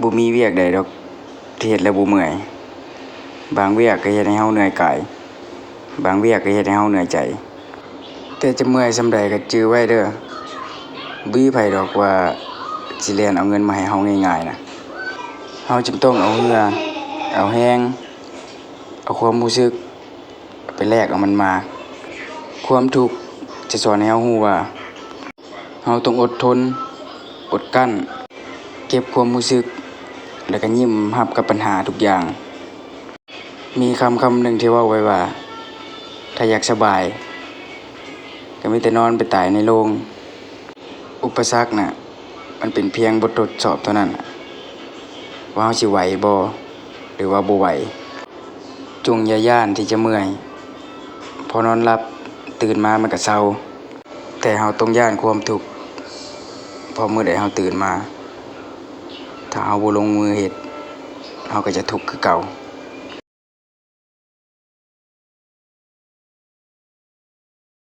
ບໍ່ມີວຽກໃດດອກທີ່ເຮັດແລ້ວບໍ່ເມື່ອຍ. ບາງວຽກກໍເຮັດໃຫ້ເຮົາເມື່ອຍກາຍ, ບາງວຽກກໍເຮັດໃຫ້ເຮົາເມື່ອຍໃຈ. ແຕ່ຈະເມື່ອຍສ່ຳໃດກໍຈື່ໄວ້ເດີ້, ບໍ່ມີໃຜດອກວ່າຊິແລ່ນເອົາເງິນມາໃຫ້ເຮົາງ່າຍໆນະ. ເຮົາຈຶ່ງຕ້ອງເອົາເຫື່ອ, ເອົາແຮງ, ເອົາຄວາມຮູ້ສຶກໄປແລກເອົາມັນມາ. ຄວາມທຸກຈະສອນໃຫ້ເຮົາຮູ້ວ່າ ເຮົາຕ້ອງອົດທົນ, ອົດກັ້ນ, ເກັບຄວາມຮູ້ສຶກ ແລ້ວກໍຍິ້ມຮັບກັບບັນຫາທຸກຢ່າງ. ມີຄຳຄຳໜຶ່ງທີ່ເວົ້າໄວ້ວ່າ ຖ້າຢາກສະບາຍ ກໍມີແຕ່ນອນໄປຕາຍໃນໂລງ. ອຸປະສັກນະ ມັນເປັນພຽງບົດທົດສອບເທົ່ານັ້ນ ວ່າເຮົາຊິໄຫວບໍ່ ຫຼືວ່າບໍ່ໄຫວ. ຈົ່ງຢ່າຢ້ານທີ່ຈະເມື່ອຍ, ພໍນອນຫຼັບ, ຕື່ນມາມັນກໍເຊົາ. ແຕ່ເຮົາຕ້ອງຢ້ານຄວາມທຸກ, ເພາະມື້ໃດເຮົາຕື່ນມາ, ຖ້າເຮົາບໍ່ລົງມືເຮັດ, ເຮົາກໍຈະທຸກຄືເກົ່າ.